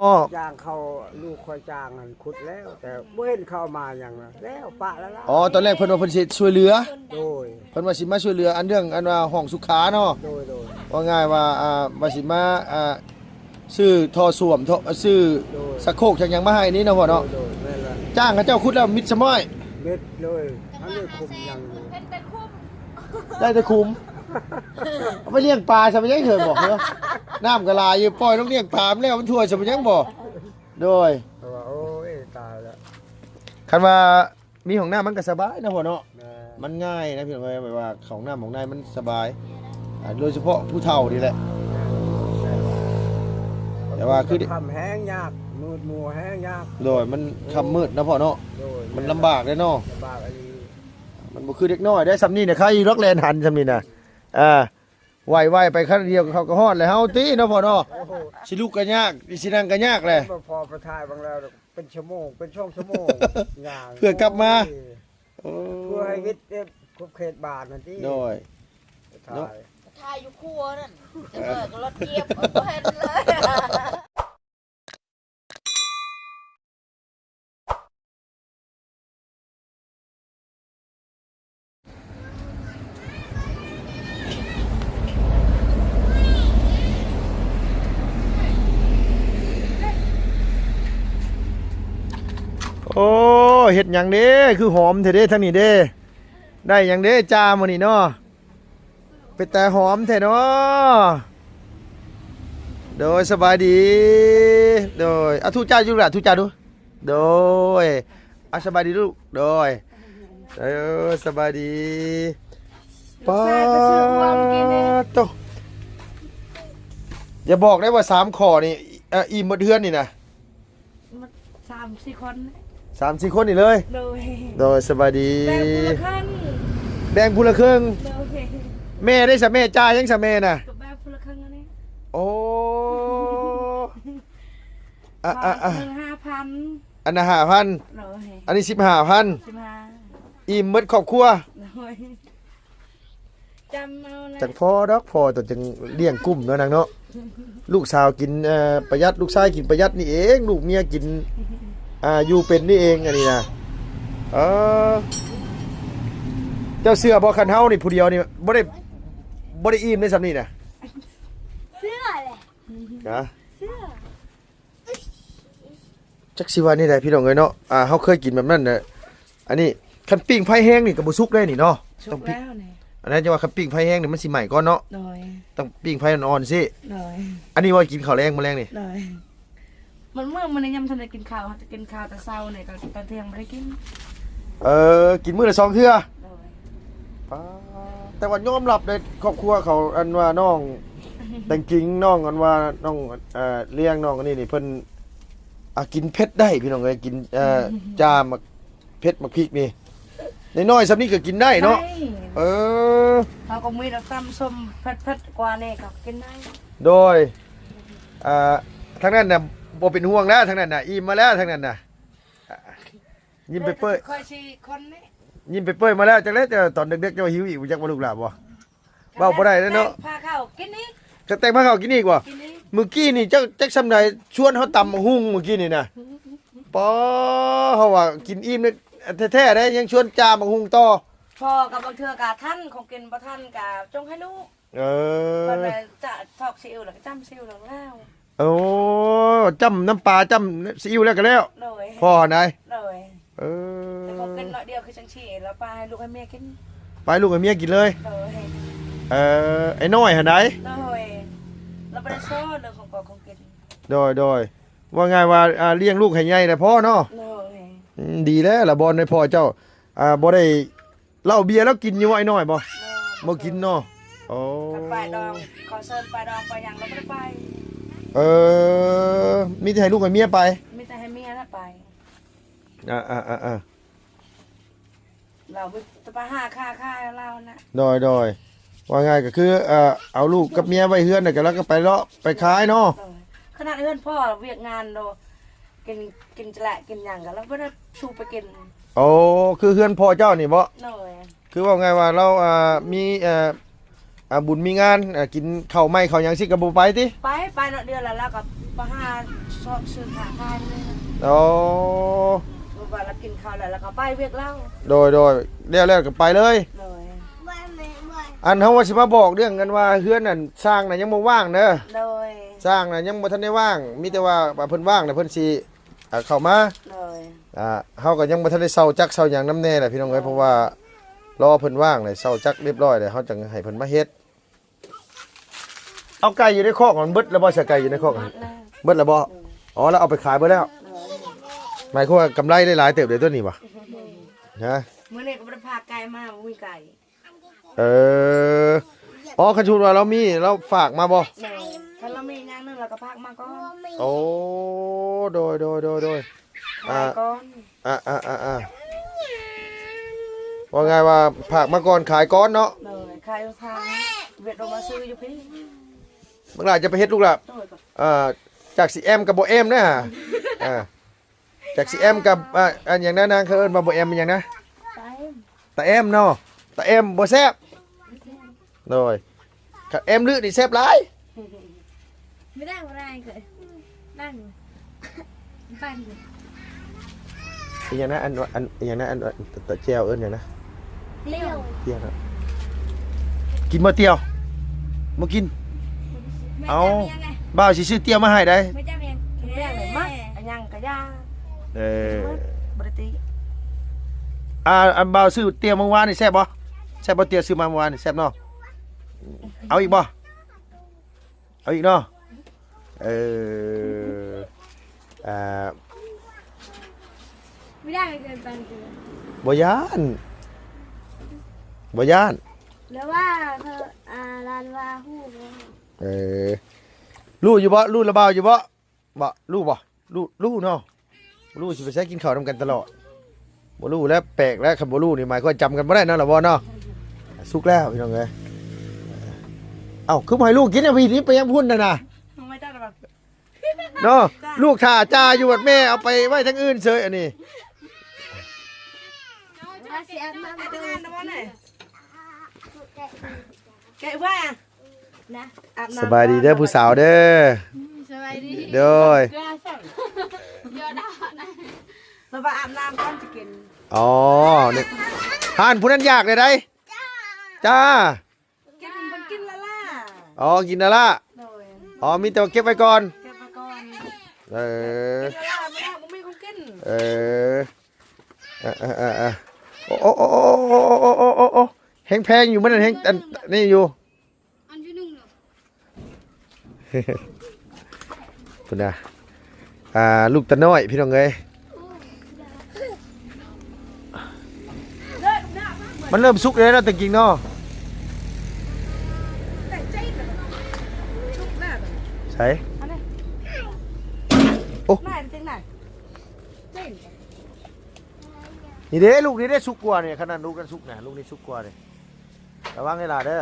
ອ້อ ຈ້างเขา ລູກข้อยจ้างหั่น ขุดแล้ว แต่บ่เห็นเขาเอามาหยังนะ แล้วปะแล้วล่ะ อ๋อ ตอนแรกเพิ่นว่าเพิ่นสิช่วยเหลือ โดย เพิ่นว่าสิมาช่วยเหลืออันเรื่องอันว่าห้องสุขาเนาะ โดย โดย ว่าง่ายว่า อ่า ว่าสิมา อ่า ซื้อท่อส้วม ท่อ ซื้อ โดย ชักโครกชักหยังมาให้นี่เนาะพ่อเนาะ โดย โดย แม่นละ จ้างเขาเจ้าขุดแล้วมิดซะม้อย มิดเลย อันนี้ขุมหยังอยู่ เห็นแต่ขุม ได้แต่ขุม เอาไปเลี้ยงปลาซะไปยังเถิงบอกเนาะ น้ำก็หลายอยู่ ปล่อยลงเลี้ยงปลามันแล้วมันท่วมซะไปยังบ่ โดย แต่ว่า โอ้ย ตายแล้ว คันว่ามีห้องน้ำมันก็สบายนะพ่อเนาะ แม่น มันง่ายนะพี่น้องเอ้ย แบบว่าเข้าห้องน้ำห้องในมันสบาย อ่า โดยเฉพาะผู้เฒ่านี่แหละ แต่ว่าคือ ค่ำแฮงยาก มืดมัวแฮงยาก โดย มันค่ำมืดนะพ่อเนาะ โดย มันลำบากเลยเนาะ ลำบากอีหลี มันบ่คือเด็กน้อยได้ ส่ำนี้น่ะ ใครอยู่ดอกแล่นหันส่ำนี้น่ะ อ่า ไวๆ ไปคันเดียวเขาก็ฮอดแล้ว เฮาติเนาะพ่อเนาะ โอ้โห สิลุกก็ยาก สินั่งก็ยากแหละ บ่พอไปถ่ายบางแล้ว เป็นชั่วโมง เป็นช่วงชั่วโมง ย่าง เพื่อกลับมา โอ้ย โอ้ เพื่อให้วิทย์ เอ่อ ขอบเขตบ้านนั่นติ โดย ไปถ่าย เนาะ ถ่ายอยู่ครัวนั่น เออ จักหน่อยก็รถเหยียบ บ่เห็นเลย โอ้ เฮ็ดหยังเด้ คือหอมแท้เด้ ทางนี้เด้ ได้หยังเด้ จ่ามื้อนี้เนาะ เป็นตาหอมแท้เนาะ โดย สบายดี โดย อ่ะ ทูตจ่าอยู่ล่ะ ทูตจ่าดู โดย อ่ะ สบายดีลูก โดย เออ สบายดี ลูกชายก็ซื้อวัวเมื่อกี้นี่ ป๊าดโต อย่าบอกได้ว่าสามข้อนี่ เอ่อ อิ่มหมดเฮือนนี่นะ หมดสามสี่คน สามสี่คนนี่เลย โดย โดย สบายดี แบ่งผู้ละครึ่ง แบ่งผู้ละครึ่ง โดย แม่ได้ซะ แม่จ่ายยังซะ แม่น่ะ ก็แบ่งผู้ละครึ่งอันนี้ โอ้ อ่ะ อ่ะ อ่ะ บาทหนึ่งห้าพัน อันน่ะห้าพัน โดย อันนี้สิบห้าพัน สิบห้า อิ่มหมดครอบครัว โดย จำเอานะ จั่งพอดอก พอตอนจั่งเลี้ยงกุ้มเนาะนางเนาะ ลูกสาวกิน เอ่อ ประหยัด ลูกชายกินประหยัดนี่เอง ลูกเมียกิน อ่า อยู่เป็นนี่เอง อันนี้นะ เออ เจ้าเชื่อบ่ คันเฮานี่ผู้เดียวนี่บ่ได้ บ่ได้อิ่มได้ส่ำนี้นะ เชื่อแหละ นะ เชื่อ จักสิว่าแนวใดพี่น้องเอ้ยเนาะ อ่า เฮาเคยกินแบบนั้นน่ะ อันนี้คันปิ้งไฟแฮงนี่ก็บ่สุกได้นี่เนาะ สุกแล้วนี่ อันนั้นจะว่าคันปิ้งไฟแฮงนี่มันสิไหม้ก่อนเนาะ โดย ต้องปิ้งไฟอ่อนๆ ซิ โดย อันนี้ว่ากินข้าวแลงมื้อแลงนี่ โดย มันมื้อ มื้อนี้ยังบ่ทันได้กินข้าว เฮาจะกินข้าวแต่เช้านี่ ก็ตอนเที่ยงบ่ได้กิน เออ กินมื้อละสองเทื่อ โดย ป๊าด แต่ว่ายอมรับเด้ ครอบครัวเขา อันว่าน้อง แต่งจริง น้อง อันว่าน้อง เอ่อ เลี้ยงน้องอันนี้นี่ เพิ่น อ่ะ กินเผ็ดได้พี่น้องเอ้ย กิน เอ่อ จ่า หมากเผ็ด หมากพริกนี่ น้อยๆ ส่ำนี้ก็กินได้เนาะ ได้ เออ เขาก็มีแต่ตำส้มเผ็ดๆ กว่านี่ก็กินได้ โดย อ่า ทางนั้นน่ะบ่เป็นห่วงแล้ว ทางนั้นน่ะ อิ่มมาแล้ว ทางนั้นน่ะ อ่ะ ยิ้มเป้ยๆ ค่อยสิคนนี่ ยิ้มเป้ยๆ มาแล้ว จักแล้ว แต่ตอนเด็กๆ เจ้าหิวอีก บ่จักว่าลูกหลานบ่ เว้าบ่ได้แล้วเนาะ พาข้าวกินอีก ก็แต่งพาข้าวกินอีกบ่ กินอีก มื้อกี้นี่เจ้าจักส่ำใด ชวนเฮาตำบักหุ่งมื้อกี้นี่นะ ปอ เฮาว่ากินอิ่มแท้ๆ เด้ ยังชวนจ่าบักหุ่งต่อ พอกับบางเทื่อกะทัน ของกินบ่ทันกะจงให้ลูก เออ เพิ่นว่าจะทอกซีอิ๊วแล้วก็จ้ำซีอิ๊วแล้ว โอ้ จ้ำน้ำปลา จ้ำซีอิ๊วแล้วก็แล้ว โดย พอไหน โดย เออ แต่ของกินน้อยเดียวคือจั่งซี้ แล้วปาให้ลูกให้เมียกิน ปาให้ลูกให้เมียกินเลย โดย เออ ไอ้น้อยหั่นใด โดย แล้วบ่ได้ซ้อเรื่องของของกิน โดย โดย ว่าง่ายว่า อ่า เลี้ยงลูกให้ใหญ่น่ะพอเนาะ โดย อืม ดีแล้วล่ะ บ่อนให้พ่อเจ้า อ่า บ่ได้ เหล้าเบียร์แล้วกินอยู่บ่ ไอ้น้อยบ่ บ่ บ่กินเนาะ โอ้ คันไปดอง ขอเชิญไปดองไปหยังแล้วบ่ได้ไป เออ มีแต่ให้ลูกให้เมียไป มีแต่ให้เมียน่ะไป อ่าๆๆๆ เราไปหาค้าขายเรานะ โดยๆ ว่าง่ายก็คือ เอ่อ เอาลูกกับเมียไว้เฮือนน่ะ ก็แล้วก็ไปเลาะไปขายเนาะ โดย ขนาดเฮือนพ่อเวียกงานโด กิน กินจะแหละ กินหยังก็แล้วบ่ได้ชูไปกิน โอ้ คือเฮือนพ่อเจ้านี่บ่ โดย คือว่าไงว่าเรา อ่า มี เอ่อ ອ່າ ບຸນມີງານ ອ່າ ກິນເຂົ້າໃໝ່ເຂົ້າຫຍັງຊີ້ກໍບໍ່ໄປຕິ? ໄປ ໄປເນາະ ດຽວລະ ລາວກໍໄປຫາຊອກຊື້ຜ້າຂາຍນີ້. ອໍ ແບບວ່າລາວກິນເຂົ້າແລ້ວ ລາວກໍໄປວຽກລາວ. ໂດຍ ໂດຍ ແລ້ວ ແລ້ວກໍໄປເລີຍ. ໂດຍ ອັນເຮົາວ່າຊິມາບອກເລື່ອງກັນວ່າເຮືອນນັ້ນ ຊ່າງນະຍັງບໍ່ວ່າງເດີ. ໂດຍ ຊ່າງນະຍັງບໍ່ທັນໄດ້ວ່າງ ມີແຕ່ວ່າ ວ່າເພິ່ນວ່າງແລ້ວເພິ່ນຊິ ອ່າ ເຂົ້າມາ. ໂດຍ ອ່າ ເຮົາກໍຍັງບໍ່ທັນໄດ້ເຊົ່າຈັກເຊົ່າຫຍັງນຳແດ່ແຫຼະ ພີ່ນ້ອງເອີຍ. ໂດຍ ເພາະວ່າລໍເພິ່ນວ່າງແລ້ວ ເຊົ່າຈັກຮຽບຮ້ອຍແລ້ວ ເຮົາຈັ່ງໃຫ້ເພິ່ນມາເຮັດ. ເອົາໄກ່ຢູ່ໃນຄອກ ມັນເບິດແລ້ວບໍ່? ໃສ່ໄກ່ຢູ່ໃນຄອກ ເບິດແລ້ວ ເບິດແລ້ວບໍ່? ໂດຍ ອໍ ລາວເອົາໄປຂາຍເບິດແລ້ວ. ໂດຍ ໝາຍຄວາມວ່າກຳໄລໄດ້ຫຼາຍເຕີບເລີຍຕົວນີ້ຫວາ? ໂດຍ ຮະ? ມື້ນີ້ກໍບໍ່ໄດ້ພາໄກ່ມາ ບໍ່ມີໄກ່. ເອີ ອໍ ຄັນສົມມຸດວ່າລາວມີ ລາວຝາກມາບໍ່? ໂດຍ ຄັນລາວມີຢ່າງໜຶ່ງລາວກໍຝາກມາກ່ອນ. ໂອ້ ໂດຍ ໂດຍ ໂດຍ ໂດຍ ຂາຍກ່ອນ. ອ່າ ອ່າ ອ່າ ອ່າ ວ່າງ່າຍວ່າຝາກມາກ່ອນ ຂາຍກ່ອນເນາະ. ໂດຍ ຂາຍຢູ່ທາງ ຫວຽດລົງມາຊື້ຢູ່ພີ້. ບັກຫຼ້າຈະໄປເຮັດລູກຫຼ້າ? ໂດຍ ເອີ ຈັກຊິແອມກັບບໍ່ແອມເດີຫາ. ເອີ ຈັກຊິແອມກັບ ອ່າ ອັນຫຍັງນະ ນາງເຂົາເອີ້ນວ່າບໍ່ແອມ ອີຫຍັງນະ? ຕາແອມ ຕາແອມເນາະ ຕາແອມບໍ່ແຊບ. ໂດຍ ຄັນແອມລຶນີ້ແຊບຫຼາຍ. ບໍ່ໄດ້ ບໍ່ໄດ້ເລີຍ ນັ່ງ ປັ້ນ ອີຫຍັງນະ ອັນ ອັນ ອີຫຍັງນະ ອັນ ຕາແຈ່ວເອີ້ນຫຍັງນະ? ຕຽວ ຕຽວເນາະ ກິນບໍ່ຕຽວ? ບໍ່ກິນ. ເອົາ ບ່າວຊິຊື້ຕຽວມາໃຫ້ໄດ໋. ມາ ອັນຫຍັງກະຢ່າ. ເອີ ບໍ່ໄດ້ຕິ. ອ່າ ອັນບ່າວຊື້ຕຽວມື້ວານນີ້ແຊບບໍ່? ແຊບບໍ່? ຕຽວຊື້ມາມື້ວານນີ້ແຊບເນາະ. ເອົາອີກບໍ່? ເອົາອີກເນາະ. ເອີ ອ່າ ບໍ່ຢ້ານເກີນໄປ. ບໍ່ຢ້ານ ບໍ່ຢ້ານ. ແລ້ວວ່າ ອ່າ ຫຼານວ່າຮູ້ບໍ່? ເອີ ຮູ້ຢູ່ບໍ່? ຮູ້ລະບ່າວຢູ່ບໍ່? ບໍ່ ຮູ້ບໍ່? ຮູ້ ຮູ້ເນາະ. ບໍ່ຮູ້ຊິໄປໃສ ກິນເຂົ້ານຳກັນຕະຫຼອດ. ບໍ່ຮູ້ແລ້ວ ແປກແລ້ວ ຄັນບໍ່ຮູ້ນີ້ ໝາຍຄວາມຈຳກັນບໍ່ໄດ້ເນາະ ລະບໍ່ເນາະ. ສຸກແລ້ວພີ່ນ້ອງເອີຍ. ເອົ້າ ຄືບໍ່ໃຫ້ລູກກິນນະ ພີ່ ນີ້ໄປຍັງພຸ້ນນະນະ ເນາະ. ລູກຖ້າຈ່າຢູ່ ບັດແມ່ເອົາໄປໄວ້ທາງອື່ນເສີຍ ອັນນີ້. ແກະວ່າ ນະ ອາບນ້ຳ ສະບາຍດີເດີຜູ້ສາວເດີ. ອືມ ສະບາຍດີ ໂດຍ ເກືອຊ້ຳ ເກືອດາວນະ ລະວ່າອາບນ້ຳກ່ອນຈະກິນ. ອໍ ນີ້ ທ່ານຜູ້ນັ້ນຢາກແລ້ວໃດ໋. ຈ້າ ຈ້າ ກິນ ເພິ່ນກິນແລ້ວລະ. ອໍ ກິນແລ້ວລະ. ໂດຍ ອໍ ມີແຕ່ວ່າເກັບໄວ້ກ່ອນ ເກັບໄວ້ກ່ອນ. ເອີ ກິນແລ້ວລະ ບໍ່ມີຂອງກິນ. ເອີ ເອີ ເອີ ເອີ ເອີ ໂອ້ ໂອ້ ແຮງແພງຢູ່ ມັນແຮງ ອັນນີ້ຢູ່. ອັນທີ່ໜຶ່ງເນາະ ພຸ້ນນະ ອ່າ ລູກຕານ້ອຍ ພີ່ນ້ອງເອີຍ. ມັນເລີ່ມສຸກແລ້ວເນາະ ແຕ່ກິງເນາະ. ໃສ ໂອ້ ນີ້ເດ້ ລູກນີ້ເດ້ ສຸກກວ່ານີ້ ຂະໜາດລູກນັ້ນສຸກນະ ລູກນີ້ສຸກກວ່ານີ້. ລະວັງເດີຫຼ້າເດີ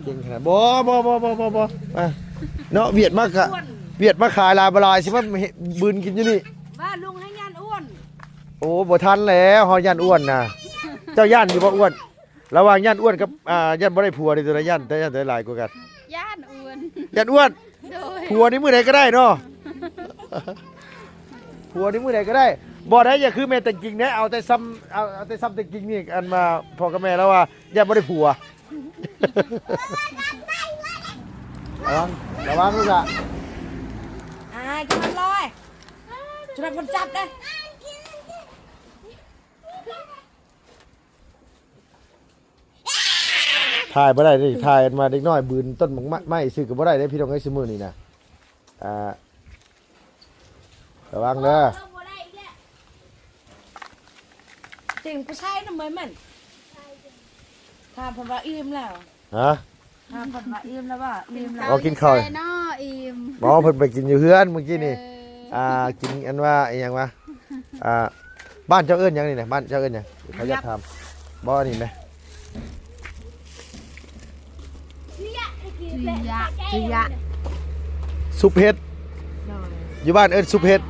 ເກັ່ງຂະໜາດ. ບໍ່ ບໍ່ ບໍ່ ບໍ່ ບໍ່ ບໍ່ ອ່ະ ເນາະ ຫວຽດມາກະ ຫວຽດມາຂາຍຫຼາຍບໍ່ຫຼາຍ ຊິມາບືນກິນຢູ່ນີ້. ວ່າລຸງໃຫ້ຢ້ານອ້ວນ. ໂອ້ ບໍ່ທັນແລ້ວ ເຮົາຢ້ານອ້ວນນະ. ເຈົ້າຢ້ານຢູ່ບໍ່ອ້ວນ? ລະຫວ່າງຢ້ານອ້ວນກັບ ອ່າ ຢ້ານບໍ່ໄດ້ຜົວນີ້ ໂຕໃດຢ້ານ ແຕ່ຢ້ານໂຕໃດຫຼາຍກວ່າກັນ? ຢ້ານອ້ວນ. ຢ້ານອ້ວນ. ໂດຍ ຜົວນີ້ມື້ໃດກໍໄດ້ເນາະ ຜົວນີ້ມື້ໃດກໍໄດ້. ບໍ່ໄດ້ ຢ່າຄືແມ່ແຕ່ກິງເດ້ ເອົາແຕ່ຊ່ຳ ເອົາ ເອົາແຕ່ຊ່ຳແຕ່ກິງນີ້ ອັນວ່າພໍ່ກັບແມ່ລາວວ່າຢ້ານບໍ່ໄດ້ຜົວ. ລະວັງ ລະວັງລູກຫຼ້າ ອາຍ ຈະມັນລອຍ ຈະໄດ້ຄົນຈັບເດ້. ຖ່າຍບໍ່ໄດ້ເດ້ ຖ່າຍມາເດັກນ້ອຍບືນຕົ້ນໝາກໄມ້ ໄມ້ຊື່ກໍບໍ່ໄດ້ເດ້ ພີ່ນ້ອງເອີຍ ຊຸມື້ນີ້ນະ. ອ່າ ລະວັງເດີ ຈິງ ຜູ້ຊາຍນຳເອີຍແມ່ນ ຖາມເພິ່ນວ່າອີ່ມແລ້ວ ຮະ? ຖາມເພິ່ນວ່າອີ່ມແລ້ວບໍ່? ອີ່ມແລ້ວ ບໍ່ກິນເຂົ້າ ເນາະ ອີ່ມ ບໍ່ ເພິ່ນໄປກິນຢູ່ເຮືອນມື້ກີ້ນີ້. ເອີ ອ່າ ກິນອັນວ່າອີ່ຫຍັງວະ ອ່າ ບ້ານເຈົ້າເອີ້ນຫຍັງນີ້ນະ? ບ້ານເຈົ້າເອີ້ນຫຍັງ? ເຂົາຢາກຖາມ. ບໍ່ ອັນນີ້ນະ ຈຸຍະ ຈຸຍະ ຊຸບເຫັດ. ໂດຍ ຢູ່ບ້ານເອີ້ນຊຸບເຫັດ. ຮ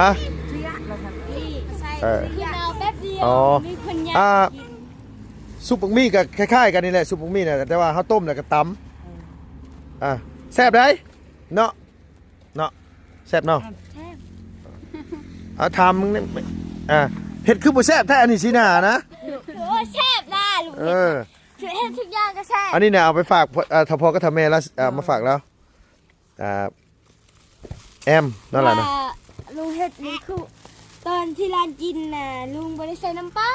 ະ? ເອີ ຄືເອົາແປັບດຽ ອໍ ມີຄົນຢາກ ອ່າ ກິນ ຊຸບບັກໝີ່ກໍຄ້າຍໆກັນນີ້ແຫຼະ ຊຸບບັກໝີ່ນະ ແຕ່ວ່າເຮົາຕົ້ມແລ້ວກໍຕຳ ເອີ ອ່າ ແຊບໃດ໋ເນາະ ເນາະ ແຊບເນາະ ແຊບ ອ່າ ຖາມ ອ່າ ເຮັດຄືບໍ່ແຊບແທ້ ອັນນີ້ຊີ້ໜ້ານະ ໂອ້ຍ ແຊບນະ ເອີ ເຮັດທຸກຢ່າງກໍແຊບ ອັນນີ້ນະ ເອົາໄປຝາກ ເອີ ຖ້າພໍ່ກັບຖ້າແມ່ລະ ເອີ ມາຝາກລາວ ອ່າ ແອມນັ້ນລະນະ ວ່າລຸງເຮັດນີ້ຄືຕອນທີ່ຫຼານກິນນະ ລຸງບໍ່ໄດ້ໃສ່ນ້ຳປາ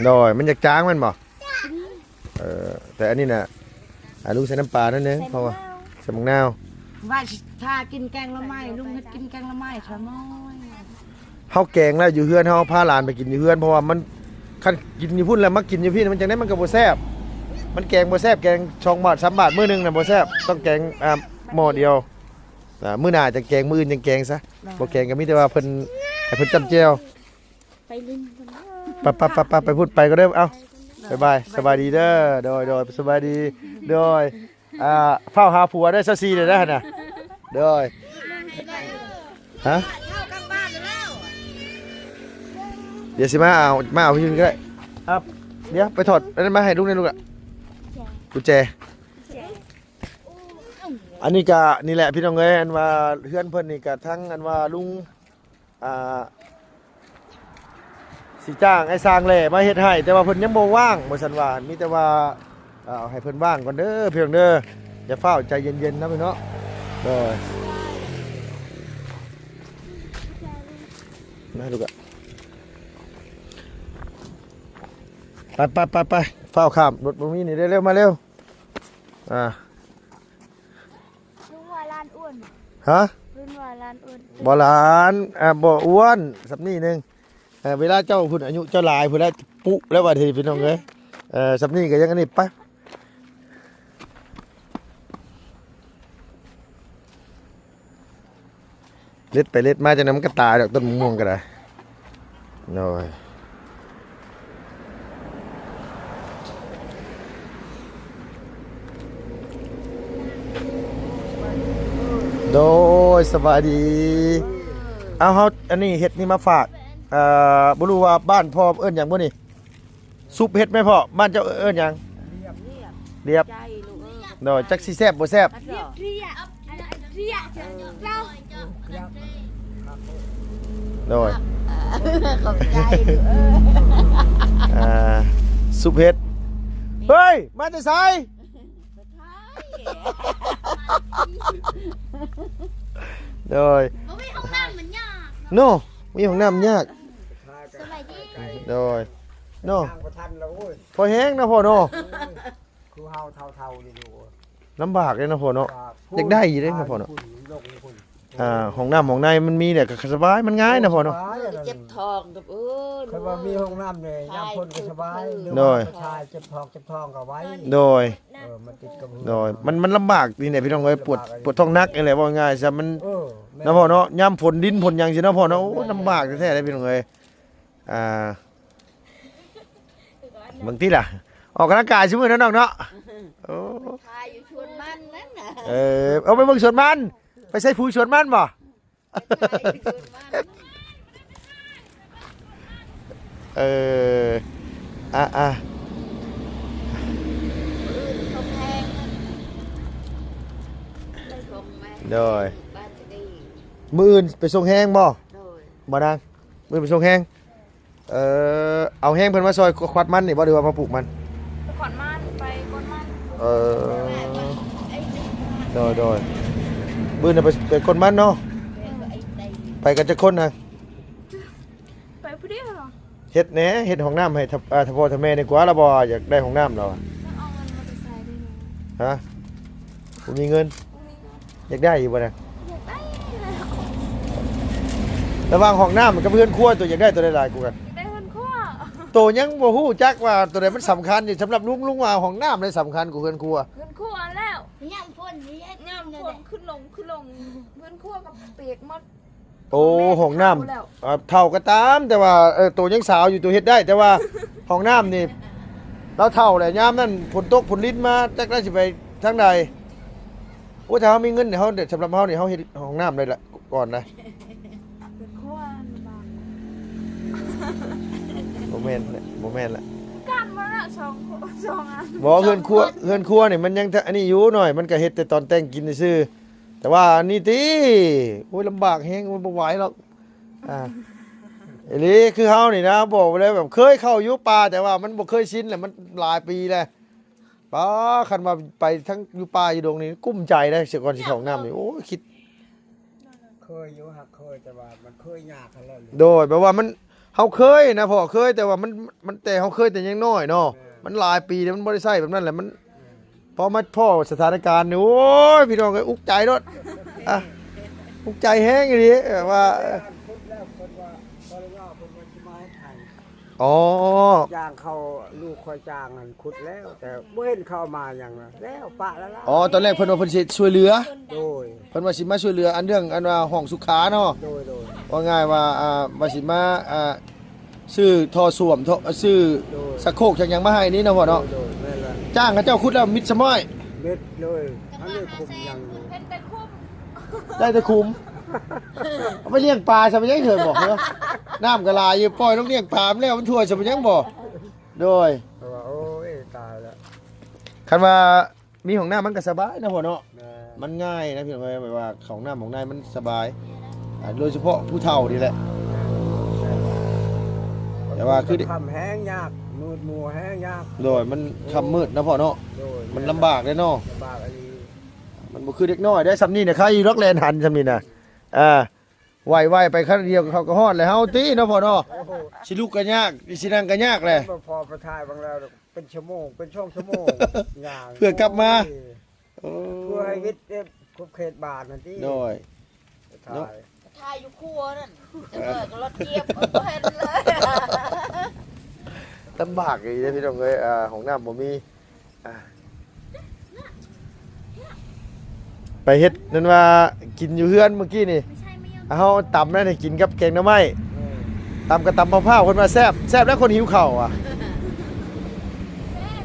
ໂດຍ ມັນຢາກຈາງແມ່ນບໍ່? ອືມ ເອີ ແຕ່ອັນນີ້ນະ ອ່າ ລຸງໃສ່ນ້ຳປາໜ້ອຍໜຶ່ງ ໃສ່ ເພາະວ່າ ໝາກນາວ ໃສ່ໝາກນາວ ວ່າຊິຖ້າກິນແກງໜໍ່ໄມ້ ລຸງເຮັດກິນແກງໜໍ່ໄມ້ຊະນ້ອຍ ເຮົາແກງແລ້ວຢູ່ເຮືອນ ເຮົາພາຫຼານໄປກິນຢູ່ເຮືອນ ເພາະວ່າມັນ ຄັນກິນຢູ່ພຸ້ນແລ້ວມາກິນຢູ່ພີ້ ມັນຈັ່ງໃດມັນກໍບໍ່ແຊບ ມັນແກງບໍ່ແຊບ ແກງສອງບາດສາມບາດ ມື້ໜຶ່ງນະບໍ່ແຊບ ຕ້ອງແກງ ອ່າ ໝໍ້ດຽວ ອ່າ ມື້ໜ້າຈະແກງ ມື້ອື່ນຈັ່ງແກງຊະ ບໍ່ແກງກໍມີແຕ່ວ່າເພິ່ນ ໃຫ້ເພິ່ນຈ້ຳແຈ່ວ ໄປຫຼິ້ນ ໄປ ໄປ ໄປ ໄປພຸ້ນ ໄປກ່ອນເດີ ເອົ້າ ບາຍບາຍ ສະບາຍດີເດີ ໂດຍ ໂດຍ ສະບາຍດີ ໂດຍ ອ່າ ຟ້າວຫາຜົວເດີ ຊາວສີ່ເດີນະ ໂດຍ ຮະ ດຽວຊິມາເອົາ ມາເອົາຢູ່ນີ້ກໍໄດ້ ອ່າ ດຽວໄປຖອດອັນນັ້ນມາໃຫ້ລຸງແດ່ລູກຫຼ້າ ກຸນແຈ ອັນນີ້ກະນີ້ແຫຼະພີ່ນ້ອງເອີຍ ອັນວ່າເຮືອນເພິ່ນນີ້ກະທັງອັນວ່າລຸງ ອ່າ ຊິຈ້າງອ້າຍຊ່າງແຫຼະມາເຮັດໃຫ້ ແຕ່ວ່າເພິ່ນຍັງບໍ່ວ່າງວ່າຊັ້ນວ່າ ມີແຕ່ວ່າ ເອົາໃຫ້ເພິ່ນວ່າງກ່ອນເດີພີ່ນ້ອງເດີ ຢ່າຟ້າວ ໃຈເຢັນໆນະພີ່ນ້ອງເນາະ ໂດຍ ມາລູກອະ ໄປໆໆໆ ຟ້າວຂ້າມ ລົດບໍ່ມີນີ້ ເລັວໆ ມາເລັວ ອ່າ ລຸງວ່າຫຼານອ້ວນບໍ່? ຮະ? ເພິ່ນວ່າຫຼານອ້ວນ ບໍ່ຫຼານ ອ່າ ບໍ່ອ້ວນ ສ່ຳນີ້ໜຶ່ງ ເອີ ເວລາເຈົ້າພຸ້ນ ອາຍຸເຈົ້າຫຼາຍພຸ້ນແລ້ວ ປຸແລ້ວບາດນີ້ພີ່ນ້ອງເອີຍ ເອີ ສ່ຳນີ້ກໍຍັງອັນນີ້ ໄປ ເລັດໄປເລັດມາ ຈັ່ງໃດມັນກໍຕາຍດອກ ຕົ້ນມະມ່ວງກໍໄດ້ ໂດຍ ໂດຍ ສະບາຍດີ ເອົາ ເຮົາ ອັນນີ້ເຮັດນີ້ມາຝາກ ເອີ ບໍ່ຮູ້ວ່າບ້ານພໍ່ເອີ້ນຫຍັງບໍ່ນີ້? ຊຸບເຫັດແມ່ພໍ່ ບ້ານເຈົ້າເອີ້ນຫຍັງ? ລຽບ ລຽບ ໂດຍ ຈັກຊິແຊບບໍ່ແຊບ ໂດຍ ຂອບໃຈລູກເອີຍ ອ່າ ຊຸບເຫັດ ເຮີ້ຍ ມາແຕ່ໃສ? ໂດຍ ບໍ່ມີຫ້ອງນ້ຳມັນຍາກເນາະ ໂນ ມີຫ້ອງນ້ຳຍາກ ສະບາຍດີ ໂດຍ ເນາະ ທາງບໍ່ທັນແລ້ວໂອ້ຍ ພໍແຮງນະພໍ່ເນາະ ຄືເຮົາເຖົ້າໆນີ້ຢູ່ ລຳບາກເດ້ເນາະພໍ່ເນາະ ຢາກໄດ້ຢູ່ເດ້ເນາະພໍ່ເນາະ ອ່າ ຫ້ອງນ້ຳຫ້ອງໃນມັນມີແຫຼະກໍສະບາຍ ມັນງ່າຍນະພໍ່ເນາະ ສະບາຍ ເຈັບທ້ອງກັບເອີ້ນ ຄັນວ່າມີຫ້ອງນ້ຳນີ້ຍາມຝົນກໍສະບາຍ ໂດຍ ເຈັບທ້ອງ ເຈັບທ້ອງກໍໄວ ໂດຍ ເອີ ມັນຕິດກັບ ໂດຍ ມັນ ມັນລຳບາກນີ້ແຫຼະພີ່ນ້ອງເອີຍ ປວດ ປວດທ້ອງໜັກນີ້ແຫຼະ ເວົ້າງ່າຍຊະ ມັນ ເອີ ເນາະພໍ່ເນາະ ຍາມຝົນດິນຝົນຫຍັງຊີ້ເນາະພໍ່ເນາະ ໂອ້ ລຳບາກແທ້ໆເດ້ພີ່ນ້ອງເອີຍ ອ່າ ເບິ່ງຕິລະ ອອກກຳລັງກາຍຊຸມື້ເນາະນ້ອງເນາະ ໂອ້ ຖ່າຍຢູ່ສວນມັນນັ້ນນະ ເອີ ເອົາໄປເບິ່ງສວນມັນ ໄປໃສ່ປຸຍສວນມັນບໍ່? ເອີ ອາ ອາ ໂດຍ ມື້ອື່ນໄປສົ່ງແຮງບໍ່? ໂດຍ ບໍ່ນາງ ມື້ອື່ນໄປສົ່ງແຮງ ເອີ ເອົາແຮງເພິ່ນມາຊ່ອຍຂວັດມັນນີ້ບໍ່ ຫຼືວ່າມາປູກມັນ? ໄປຂວັດມັນ ໄປກົນມັນ ເອີ ໂດຍໆ ມື້ອື່ນໄປ ໄປກົນມັນເນາະ ໄປກັນຈັກຄົນນະ? ໄປຜູ້ດຽວເນາະ ເຮັດແດ່ ເຮັດຫ້ອງນ້ຳໃຫ້ ອ່າ ຖ້າພໍ່ຖ້າແມ່ນີ້ກວ່າ ລະບໍ່ຢາກໄດ້ຫ້ອງນ້ຳລະ ເອົາເງິນມາແຕ່ໃສເດ້ ຮະ? ບໍ່ມີເງິນ ບໍ່ມີເງິນ ຢາກໄດ້ຢູ່ບໍ່ນະ? ຢາກໄດ້ແລ້ວ ລະຫວ່າງຫ້ອງນ້ຳກັບເຮືອນຄົວ ໂຕຢາກໄດ້ໂຕໃດຫຼາຍກວ່າກັນ? ຢາກໄດ້ເຮືອນຄົວ ໂຕຍັງບໍ່ຮູ້ຈັກວ່າໂຕໃດມັນສຳຄັນຢູ່ ສຳລັບລຸງ ລຸງວ່າຫ້ອງນ້ຳແຫຼະສຳຄັນກວ່າເຮືອນຄົວ ເຮືອນຄົວແລ້ວ ຍາມຝົນນີ້ເຮັດ ຍາມຝົນຄືລົງ ຄືລົງ ເຮືອນຄົວກໍເປກໝົດ ໂອ້ ຫ້ອງນ້ຳ ເຖົ້າແລ້ວ ອ່າ ເຖົ້າກໍຕາມ ແຕ່ວ່າ ເອີ ໂຕຍັງສາວຢູ່ ໂຕເຮັດໄດ້ ແຕ່ວ່າຫ້ອງນ້ຳນີ້ ລາວເຖົ້າແຫຼະ ຍາມນັ້ນຝົນຕົກຝົນລິນມາ ຈັກລາວຊິໄປທາງໃດ ໂອ້ ຖ້າເຮົາມີເງິນນີ້ ເຮົາ ສຳລັບເຮົານີ້ ເຮົາເຮັດຫ້ອງນ້ຳໄດ້ລະ ກ່ອນນະ ເຮັດຄົວລຳບາກ ໂອ້ ບໍ່ແມ່ນແຫຼະ ບໍ່ແມ່ນລະ ກັນມາລະສອງຄົນ ສອງອັນ ບໍ່ ເຮືອນຄົວ ເຮືອນຄົວນີ້ມັນຍັງອັນນີ້ຢູ່ໜ້ອຍ ມັນກໍເຮັດແຕ່ຕອນແຕ່ງກິນຊື່ໆ ແຕ່ວ່າອັນນີ້ຕິ ໂອ້ຍ ລຳບາກແຮງ ໂອ້ຍ ບໍ່ໄຫວດອກ ອ່າ ອີ່ຫຼີ ຄືເຮົານີ້ນະ ບອກໄປເລີຍ ແບບເຄີຍເຂົ້າຢູ່ປ່າ ແຕ່ວ່າມັນບໍ່ເຄີຍຊິນແຫຼະ ມັນຫຼາຍປີແລ້ວ ປ້າ ຄັນວ່າໄປທັງຢູ່ປ່າຢູ່ດົງນີ້ກຸ້ມໃຈໄດ໋ ເສຍກ່ອນຊິເຂົ້າຫ້ອງນ້ຳນີ້ ໂອ້ຍ ຄິດ ເຄີຍຢູ່ ຫາກເຄີຍ ແຕ່ວ່າມັນເຄີຍຍາກຫັ້ນແຫຼະ ໂດຍ ແບບວ່າມັນ ເຮົາເຄີຍນະພໍ່ ເຄີຍ ແຕ່ວ່າມັນ ມັນ ແຕ່ເຮົາເຄີຍແຕ່ຍັງນ້ອຍເນາະ ແມ່ນ ມັນຫຼາຍປີແລ້ວ ມັນບໍ່ໄດ້ໃຊ້ແບບນັ້ນແຫຼະ ມັນ ແມ່ນ ພໍມາພໍ້ສະຖານະການນີ້ ໂອ້ຍ ພີ່ນ້ອງເອີຍ ອຸກໃຈໂລດ ອ່ະ ອຸກໃຈແຮງອີ່ຫຼີ ແບບວ່າ ເອີ ຂຸດແລ້ວ ເພິ່ນວ່າ ບໍ່ໄດ້ວ່າ ເພິ່ນວ່າຊິມາເຮັດໃຫ້ ອໍ ຈ້າງເຂົາ ລູກຂ້ອຍຈ້າງຫັ້ນຂຸດແລ້ວ ແຕ່ບໍ່ເຫັນເຂົາເອົາມາຫຍັງນະ ແລ້ວປະແລ້ວລະ ອໍ ຕອນແລກເພິ່ນວ່າເພິ່ນຊິຊ່ວຍເຫຼືອ ໂດຍ ເພິ່ນວ່າຊິມາຊ່ວຍເຫຼືອອັນເລື່ອງອັນວ່າຫ້ອງສຸຂາເນາະ ໂດຍ ໂດຍ ວ່າງ່າຍວ່າ ອ່າ ວ່າຊິມາ ອ່າ ຊື້ທໍ່ສ້ວມ ທໍ່ ຊື້ ໂດຍ ຊັກໂຄກຊັກຫຍັງມາໃຫ້ນີ້ເນາະພໍ່ເນາະ ໂດຍ ໂດຍ ແມ່ນລະ ຈ້າງເຂົາເຈົ້າຂຸດແລ້ວມິດຊະມ້ອຍ ເມັດເລີຍ ອັນນີ້ຂຸມຫຍັງ ເພິ່ນໄດ້ແຕ່ຂຸມ ໄດ້ແຕ່ຂຸມ ເອົາໄປລ້ຽງປາຊະ ໄປຍັງເຖິງບໍ່ ນ້ຳກໍຫຼາຍຢູ່ ປ່ອຍລົງລ້ຽງປາມັນແລ້ວ ມັນຖ້ວຍຊະ ໄປຍັງບໍ່ ໂດຍ ເພາະວ່າ ໂອ້ຍ ຕາຍລະ ຄັນວ່າມີຫ້ອງນ້ຳມັນກໍສະບາຍນະພໍ່ເນາະ ແມ່ນ ມັນງ່າຍນະພີ່ນ້ອງເອີຍ ແບບວ່າເຂົ້າຫ້ອງນ້ຳຫ້ອງໃນມັນສະບາຍ ອ່າ ໂດຍສະເພາະຜູ້ເຖົ້ານີ້ແຫຼະ ແຕ່ວ່າຄືຄ່ຳແຮງຍາກ ມືດມົວແຮງຍາກ ໂດຍ ມັນຄ່ຳມືດນະພໍ່ເນາະ ໂດຍ ມັນລຳບາກເດ້ເນາະ ລຳບາກອີ່ຫຼີ ມັນບໍ່ຄືເດັກນ້ອຍເດ້ ຊ່ຳນີ້ນະ ໃຄຢູ່ດອກແລ່ນຫັນຊ່ຳນີ້ນະ ອ່າ ໄວໆໄປຄັນດຽວເຂົາກໍຮອດແລ້ວ ເຮົາຕິເນາະພໍ່ເນາະ ໂອ້ໂຫ ຊິລຸກກໍຍາກ ຊິນັ່ງກໍຍາກແຫຼະ ບໍ່ພໍໄປຖ່າຍບາງແລ້ວ ເປັນຊົ່ວໂມງ ເປັນສອງຊົ່ວໂມງ ຍ່າງ ເພື່ອກັບມາ ໂອ້ຍ ເພື່ອໃຫ້ວິດເຂດບ້ານຫັ້ນຕິ ໂດຍ ໄປຖ່າຍ ເນາະ ໄປຖ່າຍຢູ່ຄົວນັ້ນ ເອີ ກໍລົດກຽບ ບໍ່ເຫັນເລີຍ ລຳບາກອີ່ຫຼີເດ້ພີ່ນ້ອງເອີຍ ອ່າ ຫ້ອງນ້ຳບໍ່ມີ ອ່າ ໄປເຮັດນັ້ນວ່າກິນຢູ່ເຮືອນມື້ກີ້ນີ້ ເຮົາຕຳນັ້ນໃຫ້ກິນກັບແກງໜໍ່ໄມ້ ຕຳກໍຕຳມະພ້າວ ເພິ່ນວ່າແຊບ ແຊບແລ້ວຄົນຫິວເຂົ້າວ່າ ແຊບ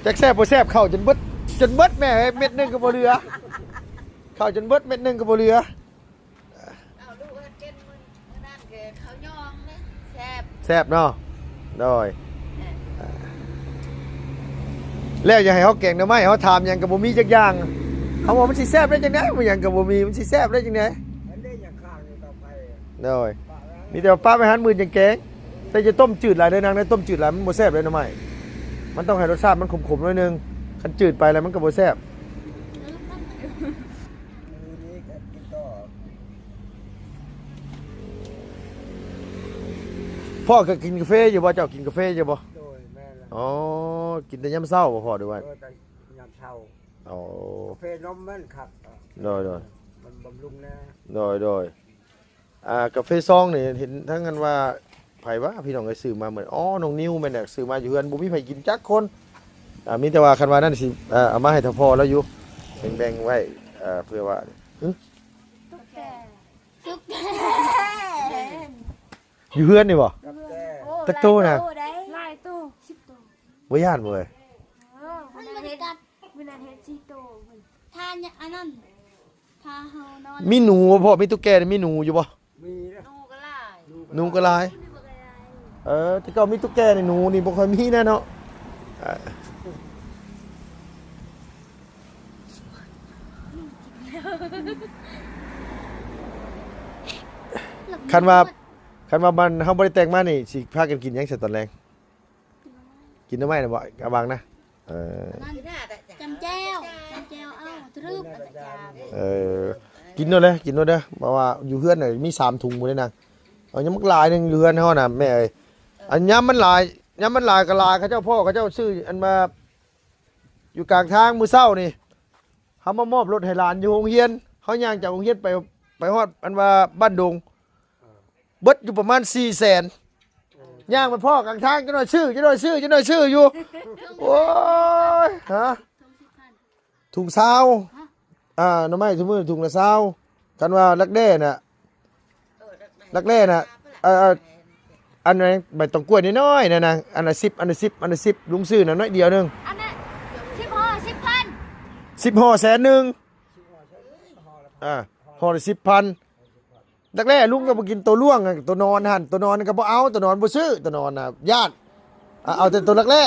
ຈັກແຊບບໍ່ແຊບ ເຂົ້າຈົນເບິດ ຈົນເບິດແມ່ເອີຍ ເມັດໜຶ່ງກໍບໍ່ເຫຼືອ ເຂົ້າຈົນເບິດເມັດໜຶ່ງກໍບໍ່ເຫຼືອ ເອົາລູກເຮັດເປັນມື້ ມື້ນັ້ນຄືເຂົາຍອງເດ້ ແຊບ ແຊບເນາະ ໂດຍ ເອີ ແລ້ວຢາກໃຫ້ເຮົາແກງໜໍ່ໄມ້ ເຮົາຖາມຫຍັງກໍບໍ່ມີຈັກຢ່າງ ເຮົາວ່າມັນຊິແຊບໄດ້ຈັ່ງໃດ ບໍ່ຫຍັງກໍບໍ່ມີ ມັນຊິແຊບໄດ້ຈັ່ງໃດ ອັນນີ້ຍັງຄ້າງຢູ່ເຕົາໄຟ ໂດຍ ປະໄວ້ ມີແຕ່ວ່າປະໄວ້ຫັ້ນ ມື້ຈັ່ງແກງ ແຕ່ຢ່າຕົ້ມຈືດຫຼາຍເດີນາງເດີ ຕົ້ມຈືດຫຼາຍມັນບໍ່ແຊບເດ້ໜໍ່ໄມ້ ມັນຕ້ອງໃຫ້ລົດຊາດມັນຂົມໆໜ້ອຍໜຶ່ງ ຄັນຈືດໄປແລ້ວມັນກໍບໍ່ແຊບ ມື້ນີ້ກໍກິນຕໍ່ ພໍ່ກໍກິນກາເຟຢູ່ບໍ່? ເຈົ້າກິນກາເຟຢູ່ບໍ່? ໂດຍ ແມ່ນແລ້ວ ອໍ ກິນແຕ່ຍາມເຊົ້າບໍ່ພໍ່ ຫຼືວ່າ? ເອີ ແຕ່ຍາມເຊົ້າ ອໍ ກາເຟນົມມັນຄັກ ໂດຍໆ ມັນບຳລຸງແດ່ ໂດຍໆ ອ່າ ກາເຟຊອງນີ້ເຫັນທັງອັນວ່າ ໃຜວະ ພີ່ນ້ອງເອີຍ ຊື້ມາເໝິດ ອໍ ນ້ອງນິວແມ່ນແຫຼະ ຊື້ມາຢູ່ເຮືອນ ບໍ່ມີໃຜກິນຈັກຄົນ ອ່າ ມີແຕ່ວ່າຄັນວ່ານັ້ນຊິ ເອີ່ ເອົາມາໃຫ້ເຖົ້າພໍ່ລາວຢູ່ ແບ່ງໆໄວ້ ເອີ່ ເພື່ອວ່າ ຫຶ ຕຸກແກ ຕຸກແກ ຢູ່ເຮືອນນີ້ບໍ່? ກັບແກ ຈັກໂຕນະ? ຫຼາຍໂຕ ສິບໂຕ ບໍ່ຢ້ານບໍ່ເອີຍ? ເອີ ມື້ນັ້ນເຮັດ ມື້ນັ້ນເຮັດສີ່ໂຕພຸ້ນ ຖ້າອັນນັ້ນ ຖ້າເຮົານອນ ມີໜູບໍ່ພໍ່? ມີຕຸກແກນີ້ ມີໜູຢູ່ບໍ່? ມີເດ້ ໜູກໍຫຼາຍ ໜູກໍຫຼາຍ ເອີ ແຕ່ເກົ່າມີຕຸກແກນີ້ ໜູນີ້ບໍ່ຄ່ອຍມີແນ່ເນາະ ເອີ ຄັນວ່າ ຄັນວ່າມັນ ເຮົາບໍ່ໄດ້ແຕ່ງມານີ້ ຊິພາກັນກິນຫຍັງຊະຕອນແລງ? ກິນໜໍ່ໄມ້ນະບໍ່? ກະຫວ່າງນະ ເອີ ຈຳແຈ່ວ ຈຳແຈ່ວເອົາ ຕະລຶບ ເອີ ກິນໂລດເດີ ກິນໂລດເດີ ເພາະວ່າຢູ່ເຮືອນນະມີສາມຖົງພຸ້ນເດ້ນາງ ເອົາຍັງບັກຫຼາຍໜຶ່ງ ຢູ່ເຮືອນເຮົານະແມ່ເອີຍ ອັນຍາມມັນຫຼາຍ ຍາມມັນຫຼາຍກໍຫຼາຍ ເຂົາເຈົ້າພໍ້ ເຂົາເຈົ້າຊື້ອັນມາຢູ່ກາງທາງມື້ເຊົ້ານີ້ ເຮົາມາມອບລົດໃຫ້ຫຼານຢູ່ໂຮງຮຽນ ເຮົາຍ່າງຈາກໂຮງຮຽນໄປ ໄປຮອດອັນວ່າບ້ານດົງ ເບິດຢູ່ປະມານສີ່ແສນ ຍ່າງໄປພໍ້ກາງທາງ ຈັກໜ້ອຍຊື້ ຈັກໜ້ອຍຊື້ ຈັກໜ້ອຍຊື້ຢູ່ ໂອ້ຍ ຮະ ຖົງຊາວ ອ່າ ໜໍ່ໄມ້ທຸກມື້ຖົງລະຊາວ ຄັນວ່າລັກແດ້ນະ ລັກແດ້ນະ ເອີ ອັນນັ້ນ ໃບຕອງກ້ວຍນ້ອຍໆນັ້ນນະ ອັນລະສິບ ອັນລະສິບ ອັນລະສິບ ລຸງຊື້ນະໜ້ອຍດຽວໜຶ່ງ ອັນນັ້ນ ສິບຫໍ່ ສິບພັນ ສິບຫໍ່ແສນໜຶ່ງ ອ່າ ຫໍ່ລະສິບພັນ ດັກແດ້ລຸງກໍບໍ່ກິນ ໂຕຫຼວງ ໂຕນອນຫັ້ນ ໂຕນອນກໍບໍ່ເອົາ ໂຕນອນບໍ່ຊື້ ໂຕນອນນະຢ້ານ ອາ ເອົາແຕ່ໂຕດັກແດ້.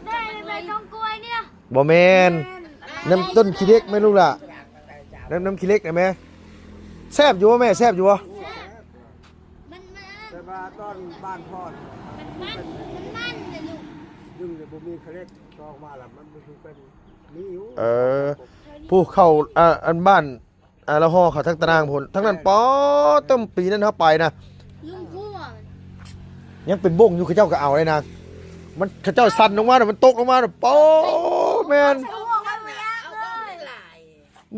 ໄດ້ແມ່ນຂອງກ້ວຍນີ້ນະ. ບໍ່ແມ່ນ ແມ່ນ ນ້ຳຕົ້ນຂີ້ເຫຼັກແມ່ລູກຫຼ້າ ນ້ຳ ນ້ຳຂີ້ເຫຼັກນະແມ່. ແຊບຢູ່ບໍ່ແມ່ ແຊບຢູ່ບໍ່? ແຊບ ມັນ ມັນ ແຕ່ວ່າຕອນບ້ານພໍ່ນະ ມັນ ມັນ ມັນ ມັນເດ້ລູກ ດຶງເລີຍບໍ່ມີຂີ້ເຫຼັກ ຕອກມາລະມັນບໍ່ຄືກັນ ມີຢູ່. ເອີ ຜູ້ເຂົ້າ ອ່າ ອັນບ້ານ ອ່າ ລາວຫໍ່ເຂົ້າທາງຕານາງພຸ້ນ ທາງນັ້ນ ແມ່ນ ປາດ ເຕັມປີນັ້ນເຮົາໄປນະ ລຸງຄົວ ຍັງເປັນບົ້ງຢູ່ ເຂົາເຈົ້າກໍເອົາໄດ້ນາງ ມັນ ເຂົາເຈົ້າສັ່ນລົງມານະ ມັນຕົກລົງມານະ ປາດ ແມ່ນ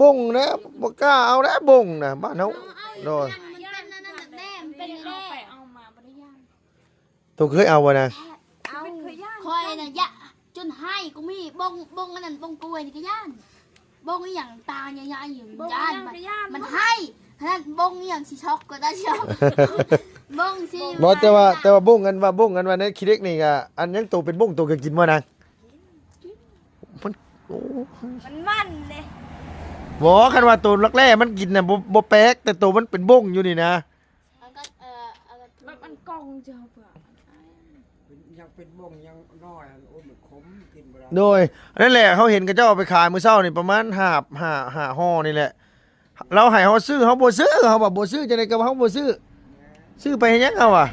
ບົ້ງນະ ບໍ່ກ້າເອົາແລ້ວບົ້ງນະ ບ້ານເຮົາ ໂດຍ ມັນເປັນອັນນັ້ນແຫຼະ ມັນເປັນອັນນັ້ນແຫຼະ. ໂຕເຄີຍເອົາບໍ່ນາງ? ເອົາ ຂ້ອຍນະຢາກຈົນໄຫ້ກໍມີ ບົ້ງ ບົ້ງອັນນັ້ນ ບົ້ງກ້ວຍນີ້ກໍຢ້ານ ບົ້ງອີ່ຫຍັງຕາໃຫຍ່ໆຢູ່ ຢ້ານ ມັນໄຫ້ ຂະໜາດບົ້ງອີ່ຫຍັງຊິຊັອກກວ່າຕາຊິອອກ ບົ້ງຊິ ບໍ່ ແຕ່ວ່າ ແຕ່ວ່າບົ້ງອັນວ່າ ບົ້ງອັນວ່າໃນຂີ້ເຫຼັກນີ້ກະ ອັນຫຍັງໂຕເປັນບົ້ງໂຕກໍກິນບໍ່ນາງ? ມັນ ໂອ້ ມັນມັນເດ້ ບໍ່ ຄັນວ່າໂຕລັກແລ້ມັນກິນນະ ບໍ່ ບໍ່ແປກ ແຕ່ໂຕມັນເປັນບົ້ງຢູ່ນີ້ນະ ມັນກໍ ເອີ ມັນ ມັນກ່ອງເຈົ້າເພື່ອ ເປັນ ຍັງເປັນບົ້ງຍັງນ້ອຍ ໂອ້ຍ ມັນຂົມ ກິນບໍ່ໄດ້ ໂດຍ ອັນນັ້ນແຫຼະ ເຮົາເຫັນເຂົາເຈົ້າເອົາໄປຂາຍມື້ເຊົ້ານີ້ປະມານຫ້າ ຫ້າ ຫ້າຫໍ່ນີ້ແຫຼະ ລາວໃຫ້ເຮົາຊື້ ເຮົາບໍ່ຊື້ ເຮົາວ່າບໍ່ຊື້ ຈັ່ງໃດກໍວ່າເຮົາບໍ່ຊື້ ຊື້ໄປເຮັດຫຍັງເຮົາວ່າ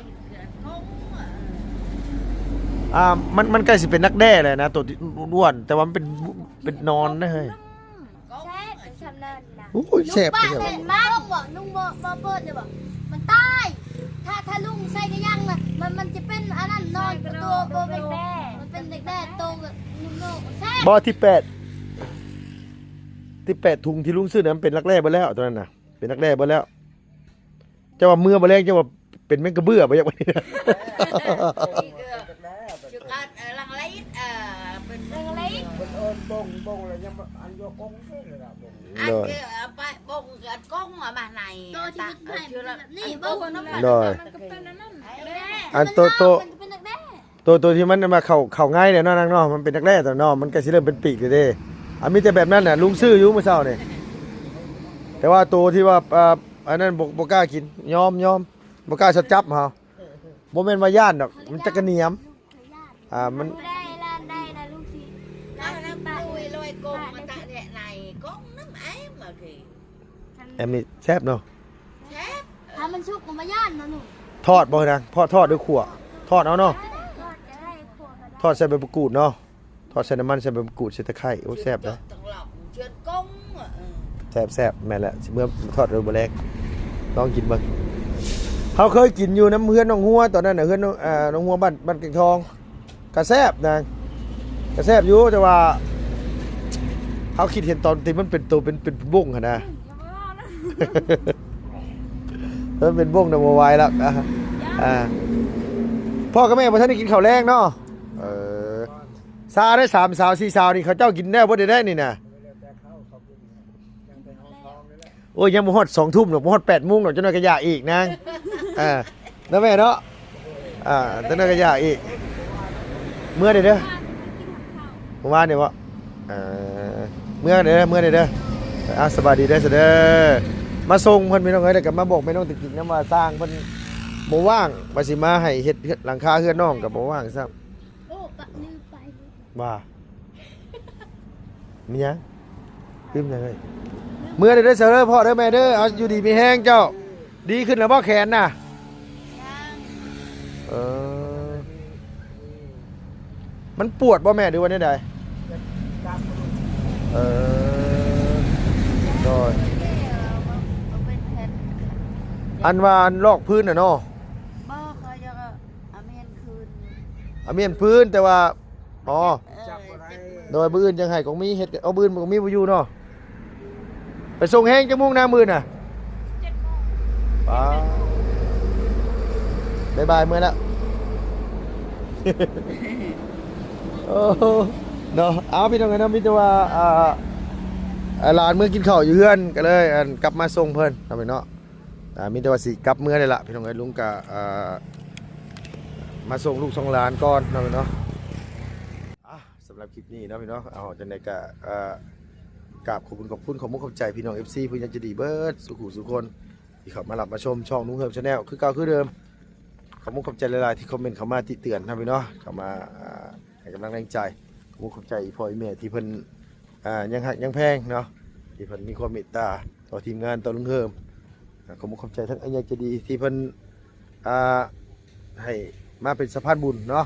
ອ່າ ມັນ ມັນໃກ້ຊິເປັນດັກແດ້ແລ້ວນະ ໂຕທີ່ອ້ວນໆ ແຕ່ວ່າມັນເປັນ ເປັນນອນເດ້. ແຊບ ໂອ້ຍ ແຊບ ລຸງປ້າ ເຫັນມັນບໍ່? ລຸງບໍ່ ບໍ່ເປີດເລີຍບໍ່? ມັນຕາຍ ຖ້າ ຖ້າລຸງໃສ່ກະຍັງນະ ມັນ ມັນຈະເປັນອັນນັ້ນ ນອນ ໂຕບໍ່ເປັນ ມັນເປັນແດກແດ້ ໂຕກໍນຸ່ມໂນກ ແຊບ ບໍ່ ທີ່ແປດ ທີ່ແປດ ຖົງທີ່ລຸງຊື້ນະ ມັນເປັນລັກແລ້ເບິດແລ້ວ ໂຕນັ້ນນະ ເປັນລັກແລ້ເບິດແລ້ວ. ເຈົ້າວ່າເມືອບໍ່ແລງ ເຈົ້າວ່າເປັນແມງກະເບື້ອບໍ່ ຢາກວ່ານີ້ ເອີ ເປັນ ເອີ ເປັນບົ້ງ ບົ້ງແລ້ວຍັງອັນຢູ່ກົງເດ້ລະບົ້ງ ອັນ ໂດຍ ເອີ ເອົາໄປບົ້ງກັບກົງເອົາມາໃນ ໂຕທີ່ມັນໃຫ້ມັນເປັນແບບນີ້ ອັນ ບົ້ງ ໂດຍ ມັນກໍເປັນອັນນັ້ນ ອັນໂຕ ໂຕ ມັນກໍເປັນແບບນີ້ ໂຕ ໂຕທີ່ມັນມາເຂົ້າ ເຂົ້າໄງແລ້ວເນາະນາງເນາະ ມັນເປັນຈັກແລ້ວເນາະ ມັນກໍຊິເລີ່ມເປັນປີກແລ້ວເດ້. ອາ ມີແຕ່ແບບນັ້ນນະ ລຸງຊື້ຢູ່ມື້ເຊົ້ານີ້ ແຕ່ວ່າໂຕທີ່ວ່າ ອ່າ ອັນນັ້ນບໍ່ ບໍ່ກ້າກິນ ຍອມ ຍອມ ບໍ່ກ້າຈັບເຮົາ ບໍ່ແມ່ນວ່າຢ້ານດອກ ມັນຈັກກະໜຽມ ອ່າ ມັນ ຜູ້ໃດລ້ານໃດນະ ລຸງຊິ ເອົານຳລຸຍລອຍກົງມາຕະແນະໃນ ກົງນຳໄອ້ມາຄື ແອມນີ້ແຊບເນາະ ແຊບ ຖ້າມັນສຸກກໍບໍ່ຢ້ານເນາະໜູ ທອດບໍ່ນາງ ທອດ ທອດຫຼືຂົ້ວ ທອດເອົາເນາະ ທອດກໍໄດ້ ຂົ້ວກໍໄດ້ ທອດໃສ່ໃບມະກູດເນາະ ທອດໃສ່ນ້ຳມັນ ໃສ່ໃບມະກູດ ໃສ່ຕະໄຄ ໂອ້ ແຊບເດ້ ແຊບໆ ແມ່ນແຫຼະ ຊິເມືອທອດມື້ແລງ ລອງກິນເບິ່ງ ເຮົາເຄີຍກິນຢູ່ນຳເຮືອນນ້ອງຫົວ ຕອນນັ້ນນະ ເຮືອນນ້ອງ ເອີ ນ້ອງຫົວ ບ້ານ ບ້ານແກງທອງ ກະແຊບນາງ ກະແຊບຢູ່ ແຕ່ວ່າເຮົາຄິດເຫັນຕອນທີ່ມັນເປັນໂຕເປັນ ເປັນບົ້ງຫັ້ນນະ ມັນເປັນບົ້ງນະ ບໍ່ໄຫວແລ້ວ ອ່າ ພໍ່ກັບແມ່ບໍ່ທັນໄດ້ກິນເຂົ້າແລງເນາະ ເອີ ຊາໄດ້ ສາມສາວ ສີ່ສາວນີ້ ເຂົາເຈົ້າກິນແລ້ວເບິດໄດ້ນີ້ນະ. ໂອ້ຍ ຍັງບໍ່ຮອດສອງທຸ່ມດອກ ບໍ່ຮອດແປດໂມງດອກ ຈັກໜ້ອຍກໍຢາກອີກນາງ ເອີ ເນາະແມ່ເນາະ ອ່າ ຈັກໜ້ອຍກໍຢາກອີກ ເມືອເດີ ເດີ ເມື່ອວານນີ້ບໍ່ ເອີ ເມືອເດີ ເມືອເດີ ເດີ ອ່າ ສະບາຍດີເດີ ເດີ ມາສົ່ງເພິ່ນພີ່ນ້ອງເອີຍ ແລ້ວກໍມາບອກແມ່ນ້ອງຕິກໆນຳວ່າຊ່າງເພິ່ນບໍ່ວ່າງ ວ່າຊິມາໃຫ້ເຮັດ ເຮັດຫຼັງຄາເຮືອນນ້ອງກໍບໍ່ວ່າງຊ້ຳ. ໂອ້ ປະລືມໄປ ວ່າ ມີຫຍັງ? ລືມຫຍັງເອີຍ? ເມືອເດີເດີ ສາວເດີ ພໍ່ເດີ ແມ່ເດີ ເອົາ ຢູ່ດີມີແຮງເຈົ້າ ດີຂຶ້ນແລ້ວບໍ່ແຂນນະ? ຍັງ ເອີ ມັນປວດບໍ່ແມ່ ຫຼືວ່າແນວໃດ? ເອີ ໂດຍ ອັນວ່າອັນລອກພື້ນນະເນາະ? ບໍ່ ເຂົາຢາກ ອາ ແມ່ນຄືນ ອາ ແມ່ນພື້ນ ແຕ່ວ່າ ອໍ ເອີ ໂດຍ ມື້ອື່ນຈັ່ງໃຫ້ກອງມີເຮັດ ເອົາ ມື້ອື່ນກອງມີບໍ່ຢູ່ເນາະ ໄປສົ່ງແຮງຈັກໂມງນະມື້ອື່ນນະ? ເຈັດໂມງ ປ້າ ບາຍບາຍ ເມືອແລ້ວ ໂອ້ ເນາະ ເອົາ ພີ່ນ້ອງເອີຍເນາະ ມີແຕ່ວ່າ ອ່າ ອ່າ ຫຼານເມືອກິນເຂົ້າຢູ່ເຮືອນ ກໍເລີຍ ອັນ ກັບມາສົ່ງເພິ່ນເນາະ ພີ່ນ້ອງເນາະ. ອ່າ ມີແຕ່ວ່າຊິກັບເມືອແລ້ວລະ ພີ່ນ້ອງເອີຍ ລຸງກະ ອ່າ ມາສົ່ງລູກສົ່ງຫຼານກ່ອນເນາະ ພີ່ນ້ອງເນາະ. ອ່າ ສຳລັບຄລິບນີ້ເນາະ ພີ່ນ້ອງເນາະ ເອົາ ຈັ່ງໃດກະ ອ່າ ກາບຂອບຄຸນ ຂອບຄຸນ ຂອບມຸກຂອບໃຈພີ່ນ້ອງ ເອັຟຊີ ຜູ້ໃຫຍ່ໃຈດີເບິດສູ່ຜູ້ສູ່ຄົນ ທີ່ເຂົ້າມາຮັບມາຊົມຊ່ອງລຸງເຮີມ Channel ຄືເກົ່າຄືເດີມ. ຂອບຄຸນຂອບໃຈຫຼາຍໆ ທີ່ຄອມເມັນເຂົ້າມາຕິເຕືອນນຳພີ່ນ້ອງ ເຂົ້າມາ ອ່າ ໃຫ້ກຳລັງແຮງໃຈ. ຂອບຄຸນຂອບໃຈອີ່ພໍ່ອີ່ແມ່ທີ່ເພິ່ນ ອ່າ ຍັງຮັກຍັງແພງເນາະ ທີ່ເພິ່ນມີຄວາມເມດຕາຕໍ່ທີມງານ ຕໍ່ລຸງເຮີມ. ອ່າ ຂອບຄຸນຂອບໃຈທັງອ້າຍໃຫຍ່ໃຈດີທີ່ເພິ່ນ ອ່າ ໃຫ້ມາເປັນສະພານບຸນເນາະ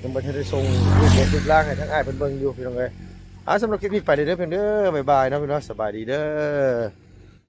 ຍັງບໍ່ທັນໄດ້ສົ່ງຮູບບົດຮູບຮ່າງໃຫ້ທາງອ້າຍເພິ່ນເບິ່ງຢູ່ ພີ່ນ້ອງເອີຍ. ອ່າ ສຳລັບຄລິບນີ້ໄປເລີຍເດີ ພີ່ນ້ອງເດີ ບາຍບາຍເນາະ ພີ່ນ້ອງ ສະບາຍດີເດີ.